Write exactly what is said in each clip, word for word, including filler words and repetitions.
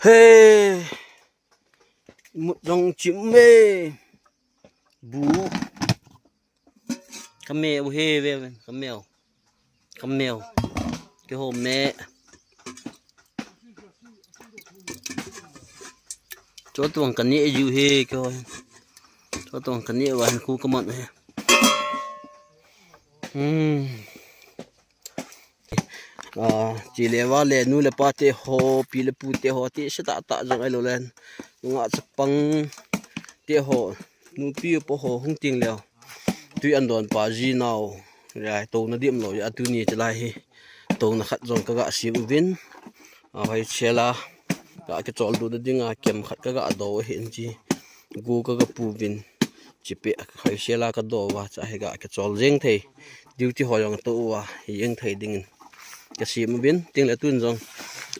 He. Mut jong chim me. Bu. Ka meu he ve, ka meu. Ka meu. Keiho me. Chutuang ka neh jiu he, keiho. Chutuang ka neh uva hin khu ka man he. Hmm. Ah, chele vale, nu le pa te ho, pi le pu te ho, ti se tah tah jong ahilou le. Nungah chapang te ho, nupi upa ho hung ting leu. Tui an don pa ji nau. Ya, touna dim lou, ya, tuni chelai hi. Touna khat jong ka ga sem uvin. Ah, hoi chela. Ga kichol dona dinga, kem khat ka ga do u ahin chi. Gu ka ga pu uvin. Chipe hoi chela ka do uva, cha hi ga kichol jeng thei. Duty ho jong to uva, hi jeng thei dingin. Ka sem uvin, ting le tun jong.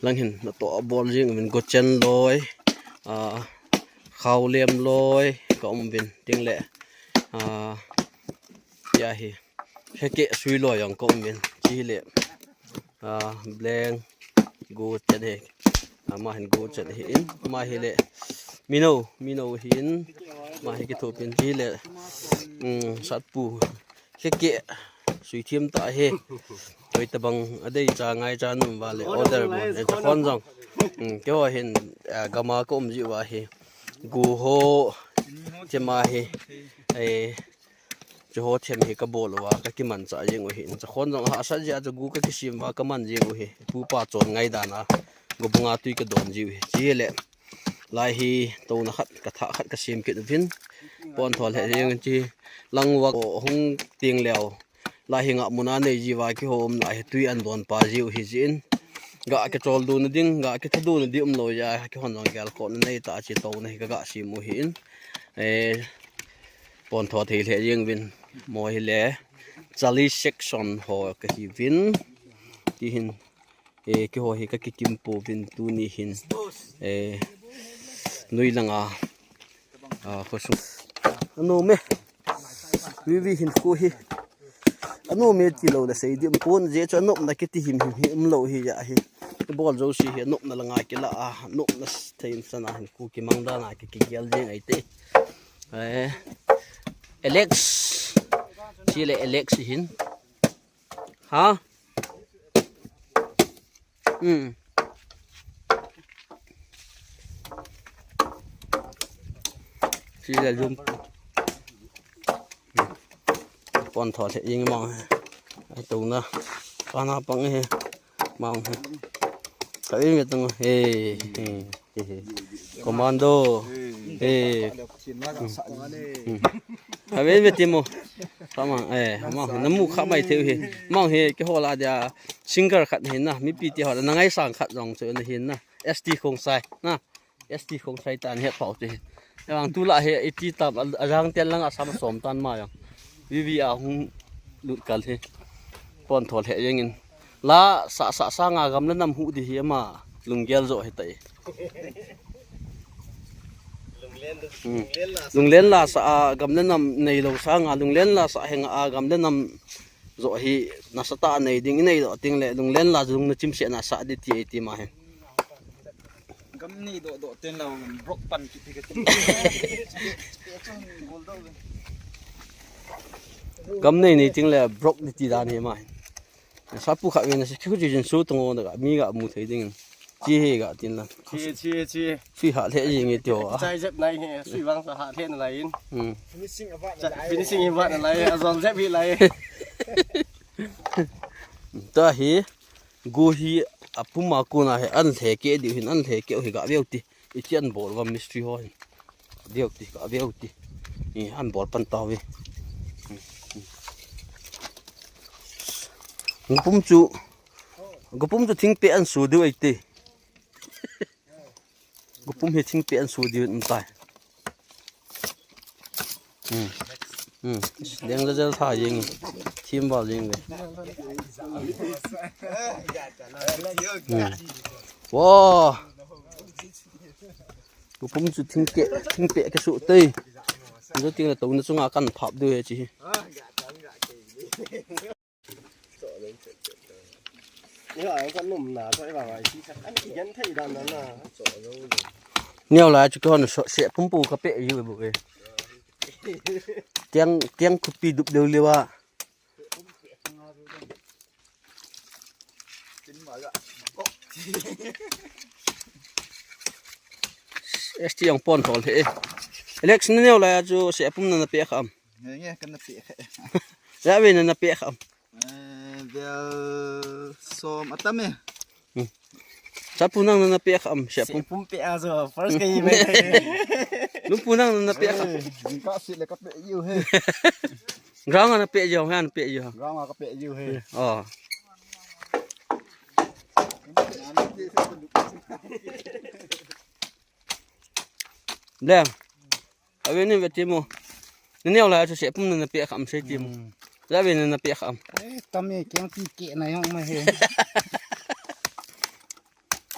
Lang hin, na to bol jeng uvin, go chen loi. Ah, khao lem loi, ka um uvin, ting le. Ah, ya hi. Heke sui loi jong ka um uvin, chi le. Ah, blank, go chen he. Ama hin go chen ahin, ama hi le. Mino, mino hin, ama hi kithup in chi le. Um, satpu. Heke, sui thim ta he. Koi tabang, adei cha ngai cha num vale, order mo, e cha khon jong. Um, keiho hin, ah, gama ka um jiu va hi. Gu ho, chema hi. Eh, Chu ho them hi ka bol uva, ka kimanchah jeng u ahin. Chakhon jong hahsat jeh a chu gu ka kisem uva, ka man jeng u ahi. Pu pa chon ngai dan a, gobunga tui ka don jiu ahi. Chi le, lai hi touna khat, ka thah khat ka sem kit uvin. Pon thol he jeng chi, lang uva hung ting leu. Lai hi ngah mun a nei ji uva kihou um lai hi tui an don pa jiu ahi jin. Ga kichol dona ding, ga kitha dona ding um lou jeh a, keihon jong gelkhohna nei tah a chi touna hi ka ga sem u ahin. Eh, Pon tho thei lheh jeng uvin. Mo hi le Charlie section ho ka hi uvin. Ti hin, eh, keiho hi ka kikim pouvin tuni hin. Eh, nui langa, ah, khosung. Anom e. Vivi hin khu hi. Anom e ti lou le sei ding pon, jeh chu anopna kiti himhim hi um lou ahi jeh hi. Bol jouse hi anopna langa kila a, anopna thei in sana hin khu kimang dan a ki, kigel jeng ahi te. Eh, Alex. Chi le Alex hin. Ha? Hmm. Chi le lum. Pon tho lheh jeng mang he. Ai touna. Pana pang he. Mang he. Ka ve me tang he. He. He, he. Commando. He. Hmm. Hmm. Ka ve me ti mo. Ka mang, eh, mang he. Na mu kha mai thei u he. Mang he, keiho lah a dia singer khat hin na. Mipi te ho lah a na ngaisang khat jong chu na hin na. S T Khongsai. Na. S T Khongsai tan he pau te. Vang tu lah a he iti tam a, ajang tel lang a sam som tan ma jong. Vivi a hung lut kal he. Pon tho lheh jeng in. La sa, sa, sanga gam le nam hu di hi ama lunggel jo ahi tai. Hmm. Lunglen la sa a gam le nam nei lou sanga lunglen la sa henga a gam le nam jo hi nasatah a nei ding i nei doh ting le lunglen la jong na chimseh na sa di ti ei ti ma he. Gam nei doh doh ten la brok pan kiti kati. Gam nei nei ting le brok di ti dan he ma he. Sapu kha ve na se khu ji jin su tong o da ga mi ga mu thei ding. Chi he ga tin la. Chi, chi, chi. Sui ha lheh jeng e ti ho a. Chai jep nai he, sui vang sa ha lheh nalai in. Hmm. Finishing hi vat nalai, a jol jep hi lai. Tua hi, gu hi a pum a kona hi an lheh keh diu hin, an lheh keh u hi ga veu ti. Iti an bol uvam mistri ho hin. Veu ti, ga veu ti. Ni an bol pan tau ve. Gu pum chu, gu pum chu thingpeh an su diu ei ti. Gu pum hi thingpeh an su diu um tai. Hmm. Hmm. Deng jajal tha jeng. Thim val jeng ve. Hmm. Wow. Gu pum chu thingpeh, thingpeh ka su tei. Gu ting le touna chunga kan phap diu he chi. Io, ang ka num na, so i ba ngai si sa. An ki gen thei dan na na. Neo lai chu ko na so se pum pu ka pe yu bu e. Tiang, tiang kupi dup leu leu a. S T ang pon thol he. Alex, na neo lai chu se pum na na pe kha am. Nge, nge, ka na pe kha. Ya ve na na pe kha am. Eh, bel som atam e. Hmm. Sa pu nang na na pe kha am, se pum. Se pum pe a zo, first ka i ve. Lu pu nang na na pe kha. Eh, ka si le ka pe yu he. Ground a na pe jo, han pe jo. Ground a ka pe yu he. Oh. Lem. Ave ni ve ti mo. Ni neo lai chu se pum na na pe kha am se ti mo. Hmm. La ve na na pe kha am. Eh, tam e, keng ti ke na yong ma he.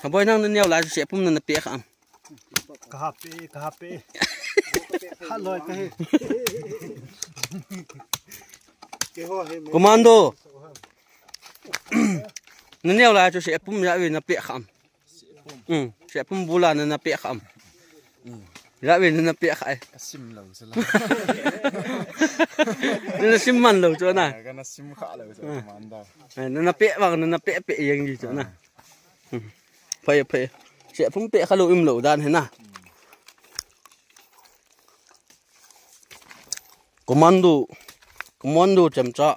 Ha boi nang ni neo lai chu se pum na na pe kha am. Ka ha pe, ka ha pe. Ha loi ka he. Commando. Na neo lai chu se pum ya ve na pe kha am. Um, se pum bula na na pe kha am. Ya ve na na pe kha ai. Ka sim lo sala. Na na sim man lo chu na. Ka na sim kha lo chu, Commando. Eh, na na pe bang, na na pe pe yang ji chu na. Hmm. Phai, phai. Se pum pe kha lo im lo dan he na. Commando, Commando chemcha.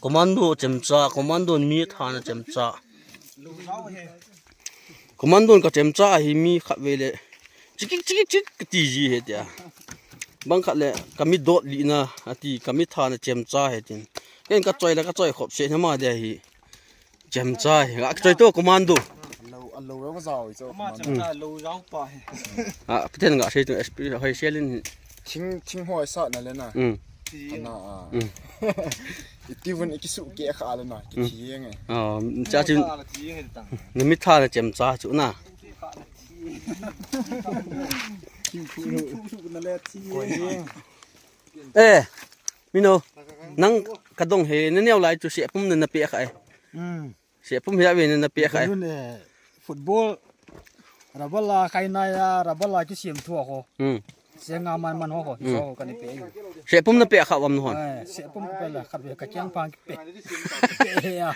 Commando chemcha, Commando mi thana chemcha. Commando ka chemcha hi mi khat ve le. Chikik, chikik, chik, ka ti ji he tia. Bang khat le, ka mi dot li na, a ti, ka mi thana chemcha he tin. Ken ka choi le, ka choi khop se na ma dia hi. Chemcha hi, a choi to Commando. Alo, alo, alo, zao, zao, Ama Commando. Chemcha lo zao pa hi. A, piten ga sei tu S P hoi selin. Thing, thing hoi sa na le na. Mm. Ana a. Mm. Iti vun ikisu ke kha le na, ki Mm. thi nge. Oh, cha chin. Sa la thi nge tang. Ni mi tha na chemcha chu na. Thing phu su na le thi nge. Eh, Mino, nang ka dong he, na neo lai chu se pum na na pe kha e. Mm. Se pum hi a ve na na pe kha e. Dun, eh, football, rabala khai na ya, rabala ki siam thua ho. Mm. Se nga man man ho ho, Mm. so ka ni pe. Se pum na pe kha vam no hon. Eh, se pum ka pe la, kha ve ka kiang pang ki pe. Pe ya.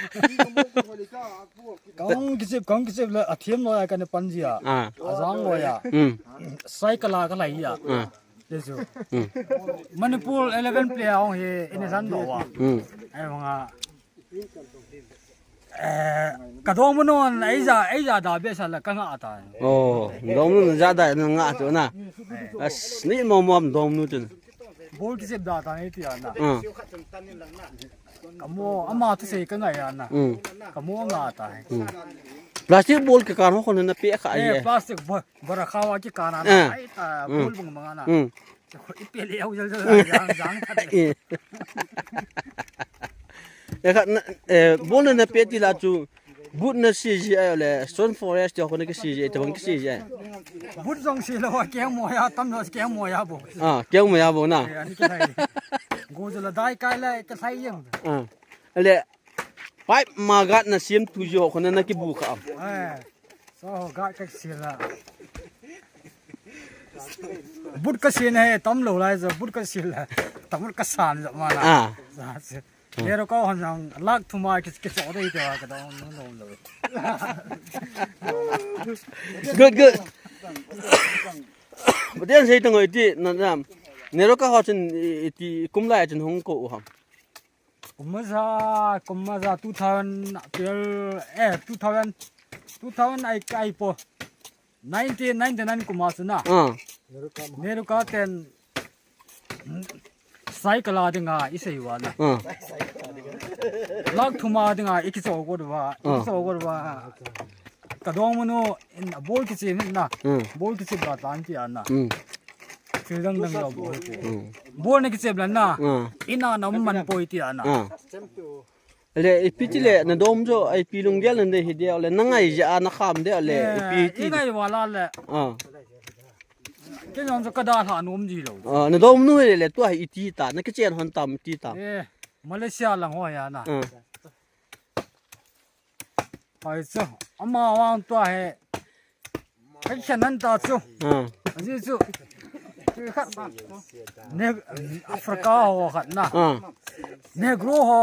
Kong ki sip, kong ki sip la, a thiam lo ya ka ni pan ji ya. Ah. A zang lo ya. Mm. Sai ka la ka lai ya. Ah. Jesu. Mm. Manipur eleven player hong hi in san do wa. Mm. Ai hong a. Eh, ka dong mun on, ai ja, ai ja da be sa la ka nga ta. Oh, dong mun ja da na nga tu na. As ni mo mo dong mun tu. Ball ki sep da ta ni ti na. Mm. Ka mo, ama tu sei ka nga ya na. Mm. Ka mo nga ta. Mm. Plastic ball ka kan ho ko na pe kha Eh, ai. Plastic ball. Bara khawa ki kana na, Ah. ai ta, Mm. bul bung manga na. Mm. Ipi le au jal jal jang jang ta de. Eh. Eh, kha na, eh, bol na pe ti la chu, but na si ji ai le, Stone Forest yo ko na ki si ji, ta bang ki si ji ai. But jong si lo wa ke mo ya, tam lo ke mo ya bo. Ah, ke mo ya bo na. Eh, ani ki lai. Go jal dai kai le, ki sai yem. Ah. Le, Pipe ma gat na siam tu jo khona na kibu kha am. Eh. So gat ka sila. But ka sin he tam lo lai jo, but ka sila. Tam ka san jo ma na. Ah. Sa, sa. Nero ka hon jang lak thuma ki, ki so dei te wa ka dong no no lo. Good, good. But then say to ngoi ti na na. Nero ka ho chun i, i ti kum lai chun hung ko u ham. Kum maja, kum maja two thousand, twelve, eh, two thousand, two thousand ai, ai po. Nineteen ninety-nine kum a suna. Ah. Neru ka ten, mm, cycle a dinga i sei wa na. Ah. Lak thuma dinga i kicho go wa, i Ah. kicho go wa. Ka dong munu in a bol kichi min na. Mm. Bol kichi ba tan ti ana. Mm. Thil dang dang lo bol. Mm. Bol na kichi blan na. Mm. Ina na man poi ti ana. Ah. Le ipi ti le na dom jo, ipi lunggel na de hi de le na ngai ja na kham de le Eh, ipi ti. I ngai wala le. Ah. Ke nong jo ka da ha nom ji lo. Ah, na dom nu le le tu hi ti ta, na kichen hon tam ti ta. Eh, Malaysia lang ho ya na. Ah. Hoi chu. Ama vang tua he. Ka khen han ta chu. Ah. Aji chu. Chu khat na. Ne, Africa ho khat na. Ah. Negro ho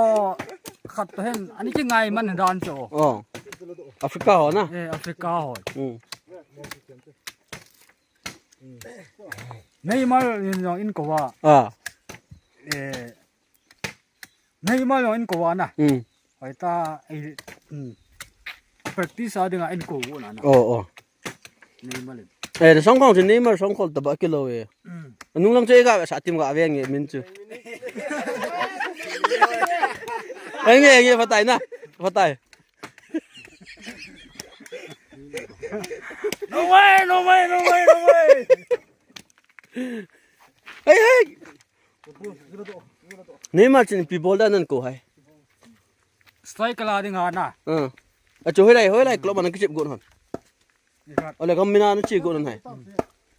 khat to hen. Ani kingai man dan chu. Oh. Africa ho na. Eh, Africa ho. Hmm. Neymar in jong in kou a. Ah. Eh, Neymar jong in kou a na. Hmm. Hoi ta, eh, hmm. Practice a dinga in kou na na. Oh, oh. Neymar in. Eh, na song khong chu Neymar song khol taba kilo e. Hmm. Nung lang chu e ga sa tim ga ve nge min chu. Ai nge nge phatai na. Phatai. No way, no way, no way, no way. Hey, hey. Neymar chin pi bol dan nan kou hai. Strike la ding ha na. Uh. Achu hoilai, hoilai club ana kichep gon hon. Ole gam mina na chi gon hon hai.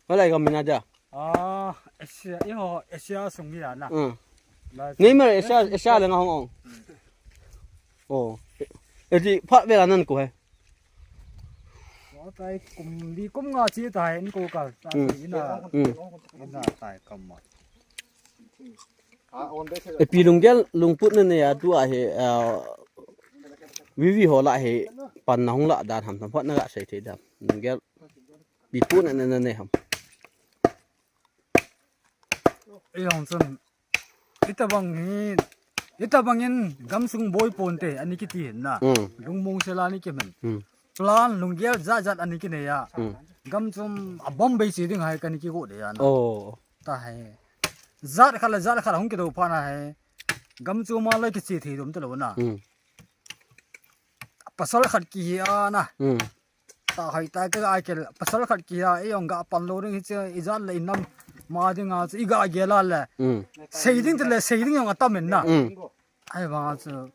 Hoilai gam mina ja. Ah, Asia, iho, Asia sung hi na. Uh. Neymar Asia, Asia le nga hong ong. Oh. Eti phat ve la nan kou hai. Wa tai kum li kum nga chi tai in kou kal. Ta ina. Hmm. Ina tai kam ma. Epi lunggel lungput na nei a tu a he, ah, Vivi ho la he pan na hung la dan ham tham phat na ga sei thei dan. Lunggel pi put na na nei ham. Ei hong chun. Itabang hi, itabang in gamsung boi ponte, ani kiti hin na. Hmm. Lungmong sela ni kimen. Hmm. Plan lunggel jat jat ani kinei a. Hmm. Gamchom a Bombay si ding hai kani kigo de ya na. Oh. Ta hai. Jat khat le jat khat hung kido pha na hai. Gamchom a le kichi thei dom te lo na. Hmm. Pasal khat kihi a na. Hmm. Ta hai ta ka ai kel pasal khat kihi a, ei ong ga pan lo ding hi che, i jat le i nam ma ding a che, i ga gel a le. Hmm. Sei ding te le, sei ding ong atam in na. Hmm. Ai vang chu,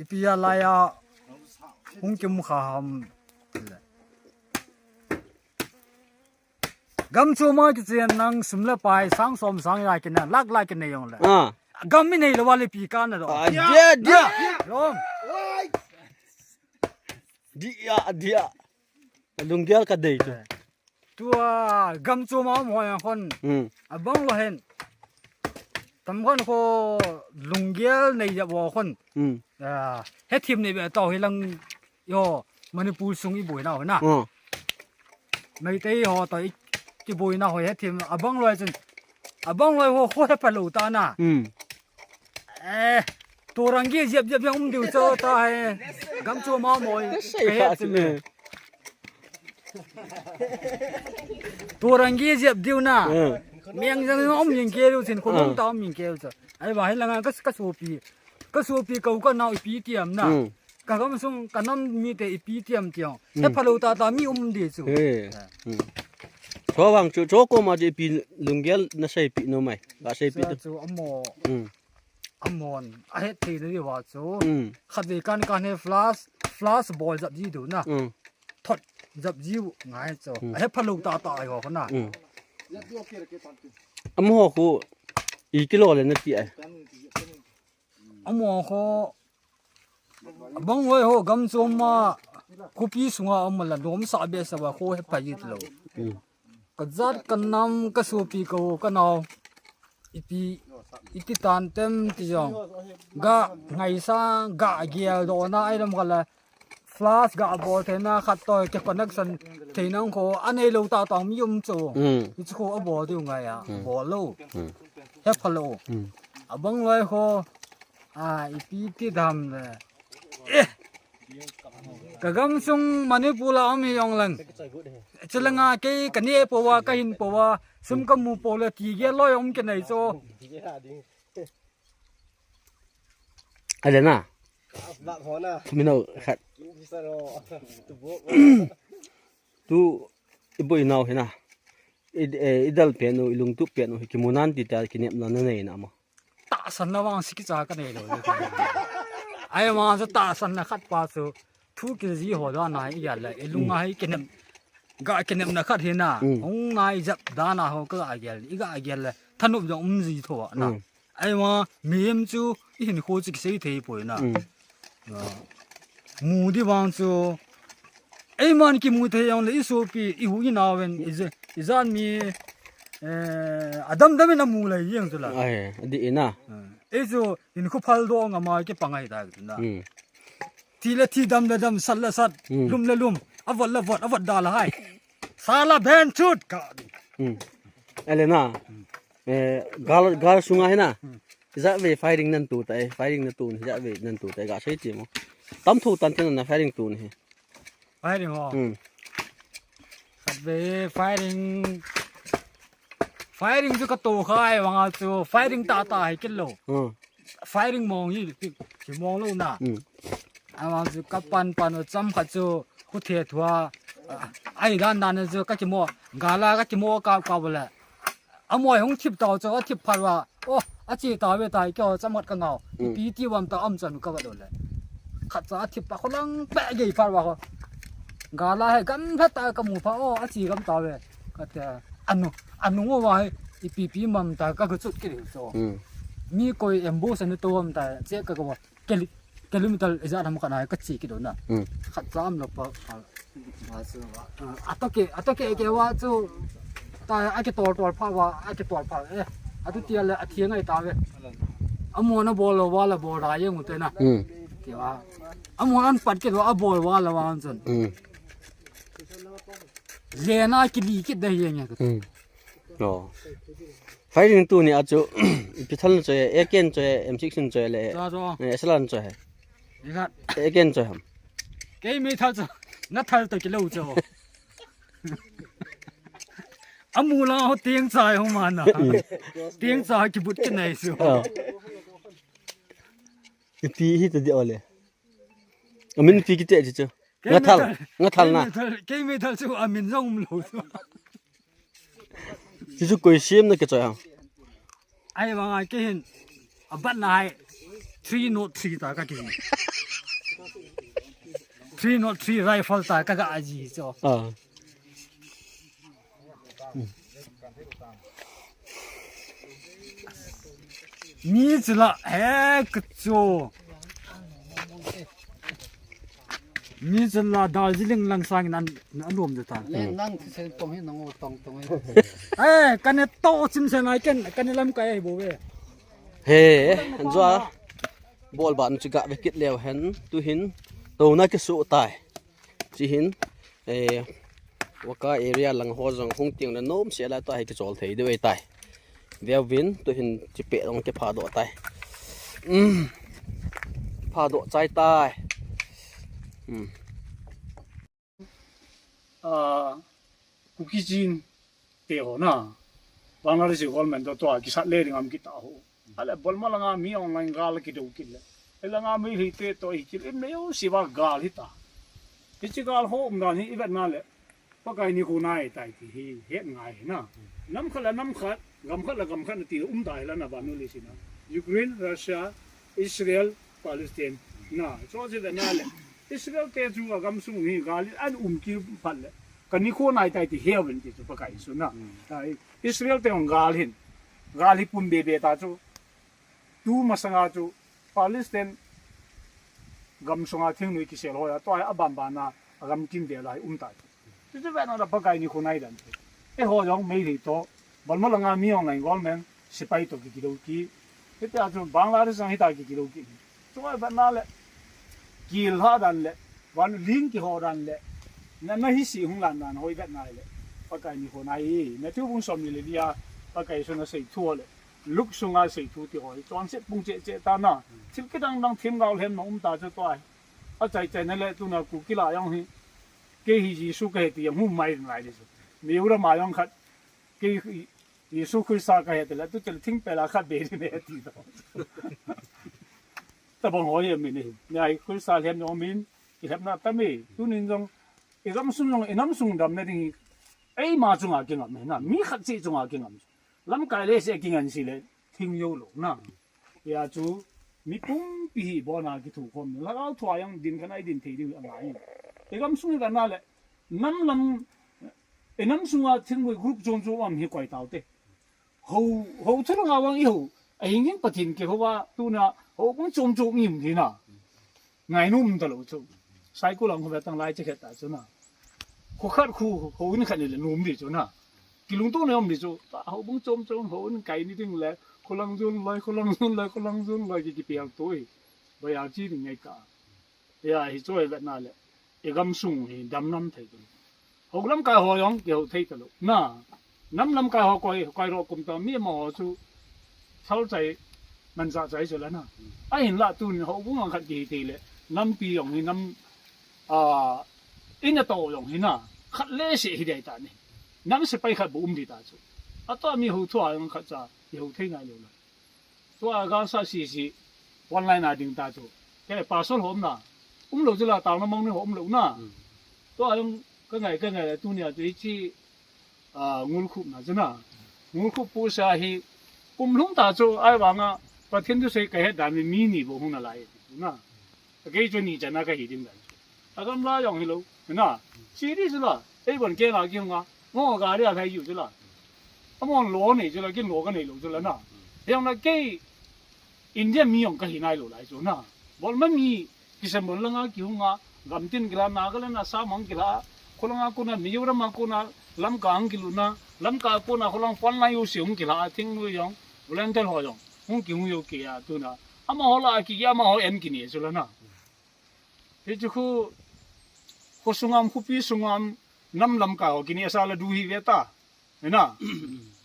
ipi a lai a, hung kim kha ham. Gamchom a kichen nang sum le pai, sang som sang ya kina, lak lak kina yong le. Ah. Gam mi nei lo wa le pi ka na do. Ah, dia, dia. Lom. Dia, dia. Lunggel ka dei chu. Tua gamchom a um ho yang khon. Hmm. Abang lo hen. Tam khon kho lunggel nei ya bo khon. Hmm. Ah, hethim nei be tao hi lang yo Manipur sung i boi na ho na. Hmm. Meitei ho to i kiboi na ho hethim abang lo chun. Abang lo ho kho he pa lo ta na. Hmm. Eh, turangi jep jep yang um diu cho ta hai. Gamchom a moi. Sei ka he kha chu. Turangi jep diu na. Hmm. Miang jang um yin ke diu chin khulum ta um yin ke diu cho. Ai ba hai langa ka, ka sopi. Ka sopi kau ka nau ipi tiam na. Hmm. Ka gamsung ka nam mite ipi tiam tiang. Hmm. He phalo ta ta mi um di chu. He. Hmm. Cho vang chu, cho koma chu ipi lunggel na seipi nom ai. Ka seipi tu. Chu amo. Hmm. Amon, ahet thei na diu a chu. Hmm. Khat vei kan kan he flash, flash ball jap ji diu na. Hmm. Thot jap ji u ngai chu. Hmm. Ahe phalo ta ta ai ho na. Hmm. Amaho khu i kilo le na ti ai. Amaho khu abang loi ho gamchom a khopi sunga um la dom sa be sa ba khu he pha ji lo. Hmm. Ka jat ka nam ka sopi kau ka nau. Ipi, iti tan tem ti jong. Ga ngaisa, ga gel do na ai lam kala. Flash ga bol thei na khat toi ke connection thei nang kho anei lo ta tong mi um chu. Hmm. Ichu kho abol diu ngai a. Hmm. Bol lo. Hmm. He pha lo. Hmm. Abang loi kho. A, ipi ti dam le. Eh. Ka gamsung Manipur la um hi jong lang. Chulanga kei ka ne po wa, ka hin po wa, sum ka mu po le ti ge loi um ke nei cho. Adena. Mino khat. Tu i boi nau hina. I, eh, i dal pen u, i lungtup pen u, hi kimunan ti ta kinepna na nei na ma. Tahsan na vang si kicha ka nei lo. Ai ma chu tahsan na khat pa chu thu kiji ho da na i ya le i lung a hi kinem ga kinem na khat hi na. Mm. Hung nai jap da na ho ka ga gel i ga gel le thanup jong um ji tho na. Mm. Ai ma mi em chu i hin kho chu kisei thei poi na. Mm. Ah. Mu di vang chu Eiman kimu thei jongle isopi, ihu inao ven, ija-, ijat mi, eh, adam dam in amu lei jeng chu la. Ai, adih in a. Eh, ei chu hinkho phaldoh ngam a kipang ahi tai chu na. Hmm. Thi le thi, dam le dam, sat le sat, Hmm. lum le lum, avot le vot, avot da le hai. Sala ben chut ka. Hmm. Ele na. Eh, gal, gal sunga hi na. Hmm. Ijat vei firing nan tu tai, firing na tu ni, ijat vei nan tu tai, ga sei ti mo. Tam thu tan tin na firing tu ni. Firing ho. Hmm. Khat vei firing, firing chu ka to khai vang a chu, firing tah tah hi kit lou. Hmm. Firing mong hi, ki, kimong lou na. Hmm. Ama chu ka pan pan u cham khat chu khu the thua. Ai dan dan chu ka kimo. Gal a ka kimo ka, ka bole. Amoi hung thip tau chu, athip phat uva. Oh, achi ta ve tai kyo cham khat ka ngau. Hmm. Pi ti vam ta am chan ka va do le. Khat cha athip pa kholang pe gei phat uva ho. Gal a he gam phat ta ka mu pha, oh, achi gam ta ve. Ka te anu, anu ngo va he ipi pi mam ta ka gu chut ki ri so. Hmm. Mi koi ambush anu to am ta che ka ka va. Kil-, kilometer ijat ham khat na ka chi ki do na. Hmm. Khat cha am lo pa, pa, pa chu va. Ah, atoke, atoke ke va chu. Ta a ke tol tol pha va, a ke tol pha. Eh, atu tia le a thiang ai ta ve. Amon a bol lo va la bol da yeng u te na. Hmm. Ke va. Amon an pat ke lo a bol va la va an chun. Hmm. Lena kili kit da yeng ya. Hmm. Oh. Firing tu ni a chu, ipi thal na choi, A K na choi, M sixteen choi le, Cha cho. Eh, S L R na choi he. Ikhat. A K na choi ham. Kei mi thal cho, na thal to kilo cho. Amu la ho tieng cha ho ma na. Tieng cha ki but ki nai su. Ah. Ipi hi ta di ole. Amin pi ki te chi chu. Kei Nga mi thal, thal, nga thal kei na. mi thal, kei mi thal chu amin jong um lo chu. Chu chu koi siam na ke choi ha. Ai vang ai ke hin. A bat na hai. Three nought three ta ka ki. Three nought three rifle ta ka ga aji cho. Ah. Mi chila he ka cho. Mi chila Darjeeling lang sang nan, nan lom de ta. Le nang thi sen tong hi nang o tong tong hi. Eh, ka ne to chim sen ai ken, ka ne lam kai ai bo ve. He, jo. Bol ban chu ga ve kit leu hen, tu hin, to na ki su tai. Chi hin, eh, Waka area lang ho jong hung tieng le nom se la ta hi ki chol thei deu ei tai. Veu vin, tu hin chi pe jong ki pha do tai. Um, pha do chai tai. Um. Ah, Kuki Chin te ho na. Bangladesh government to to a kisat le ding am kita ho. Ale Burma langa mi online gal kido kit le. Elanga mi hi te to hi kil im neo siva gal hi ta. Hichi gal ho um dan hi i vet na le. Pakai ni khu nai tai ti hi het ngai hi na. Nam khat la nam khat, gam khat la gam khat na ti um tai la na ba nu le si na. Ukraine, Russia, Israel, Palestine. Na, so si vet na le. Israel te chu a gam sung hi gal an um ki phat le. Ka ni khu nai tai ti he ven ti chu Pakai su na. Tai Israel te hung gal hin. Gal hi pum be be ta chu. Tu masanga chu Palestine gam sunga thingnoi kisel ho a, tua a ban ban a, a gam kim vel a hi um tai. Chu chu vet na Pakai ni khu nai dan. E ho jong mei thei to, Burma langa mi online government, sipai to ki kido ki. Hitia chu Bangladesh ang hita ki kido ki. Chu ai vet na le, kil ha dan le, van ling ki ho dan le. Na, na hi si hung lan dan hoi vet na le. Pakai ni khu nai, Matthew bung som ni le li a, Pakai su na sei thu le. Luke sunga sei thu ti ho hi, chonset pung che che ta na. Thil kidang dang thim gao lhem na um ta chu tua hi. A chai chai na le tu na Kuki la jong hi. Kei hi Jesu ka he ti jong hum mai ngai le chu. Mi ura ma jong khat. Kei hi Jesu Christa ka he ti le tu chel thing pe la khat be ni ne ti to. Ta bang ho ye mi ni. Ni ai Christa lhem jong min. Ki lhem na ta mi. Tu nin jong. I gam sung jong, i nam sung dam na ding hi. Ei ma chunga kingam na. Mi khat chi chunga kingam. Lamkai le se kingan si le, thing yo lo na. Ya chu, mi pumpi hi bona kithu khom. Lhagao thua jong din khan ai din thei ding a ngai. I gam sung ka na le, nam lam, i nam sunga thingvui group chom chom am hi koi tau te. Ho, ho thulanga vang i ho, a hing hing Pathen kihou va, tuna, ho kong chom chom ngim thina. Ngainom ta lo chu. Cycle ang ho ve tang lai che khet ta chu na. Khu khat khu, houin khat ni le nom di chu na. Kilungto na om di chu. Ta houbung chom chom houin kai ni ding le. Kholang jon lai, kholang jon lai, kholang jon lai ki kipel to e. Ba ya chi ding ngai ka. Ya hi chu e vet na le. E gam sung hi dam nam thei tu. Hou lamkai ho jong kihou thei talou. Na. Nam lamkai ho koi, koi ro kum ta mi ma ho chu. Thal chai, man cha chai chu la na. Ahin la tun houbung ang khat kihi thei le. Nampi jong hi nam, a, in a to jong hi na. Khat le se hi dai ta ni. Nam sepai khat bu um di ta chu. A to mi hou thua jong khat cha, kihou thei nai lou la. Tua ga sa si si, online a ding ta chu. Ke pastor hom na. Um lou chu la tang na mang ni hom lou na. Tua jong ka ngai, ka ngai la tu ni a chu hi chi, a, ngul khup na chu na. Ngul khup pu sa hi, kum lhung ta chu ai vang a, Pathen thusei ka het dan mi, mi ni bou hung na lai chu na. Kei chu ni chan a ka hi ding dan. A gam la jong hi lou. Na. Si di chu la. Ei bon ke la ki hung a. Ngo ga ri a lai yu chu la. A mon lo nei chu la, kin lo ka nei lou chu la na. Jong la kei India mi jong ka hi nai lou lai chu na. Bol ma mi Kisem bon langa ki hung a. Gam tin kila na ka la na sa mang kila. Kholang a kuna Mizoram a kuna Lamka ang kilu na. Lamka kuna kholang pon lai u si hung kila. Thing nu jong. Volunteer ho jong. Hung ki hung yo ki a tu na. Ama ho la ki ama ho en ki ni chu la na. Hi chu khu, khu sungam, khu pi sungam, nam lam ka ho kini asa la du hi ve ta. He na.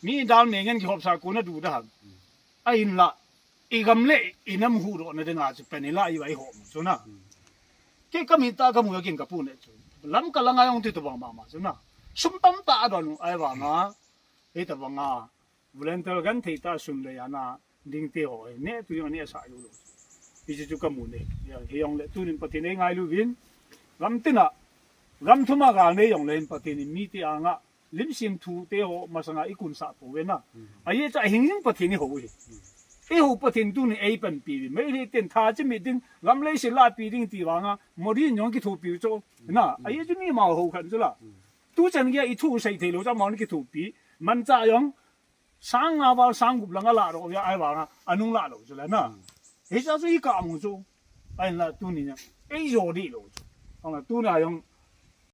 Mi dal me ngen ki hop sa ko na du da ham. A in la, i gam le, i nam hu ro na de nga chu pen i la i vai ho mu chu na. Ke ka mi ta ka mu ya kin ka pu ne chu. Lam ka la nga yong ti to bang ma ma chu na. Sum tam ta a don ai wa nga. He ta bang nga. Volunteer gan thei ta sun le ya na ding te ho, ne tu yong ne sa yu lo. Hi chu chu ka mu ne. Ya, hi yong le tu nin Pathen ei ngai lu vin. Gam tina, gam thuma ga ne yong le hin Pathen in mi te anga, lim sim thu te ho, masanga i kun sa po ve na. A ye cha hing hing Pathen i ho hi. I ho Pathen tu ni ei pan pi vi. Mei le ten tha chi mi ding, gam le si la pi ding ti vanga, mo di yong ki thu pi cho. Na, a ye chu mi ma ho khan chu la. Tu chan ge i thu sai thei lo cha ma ki thu pi. Man cha yong, sang nga val sang gup langa la ro ya ai vanga anung la lo chu la na. Hi cha chu i ka mu chu. Ai la tu ni na. Ei jo di lo chu. Ang la tu na yong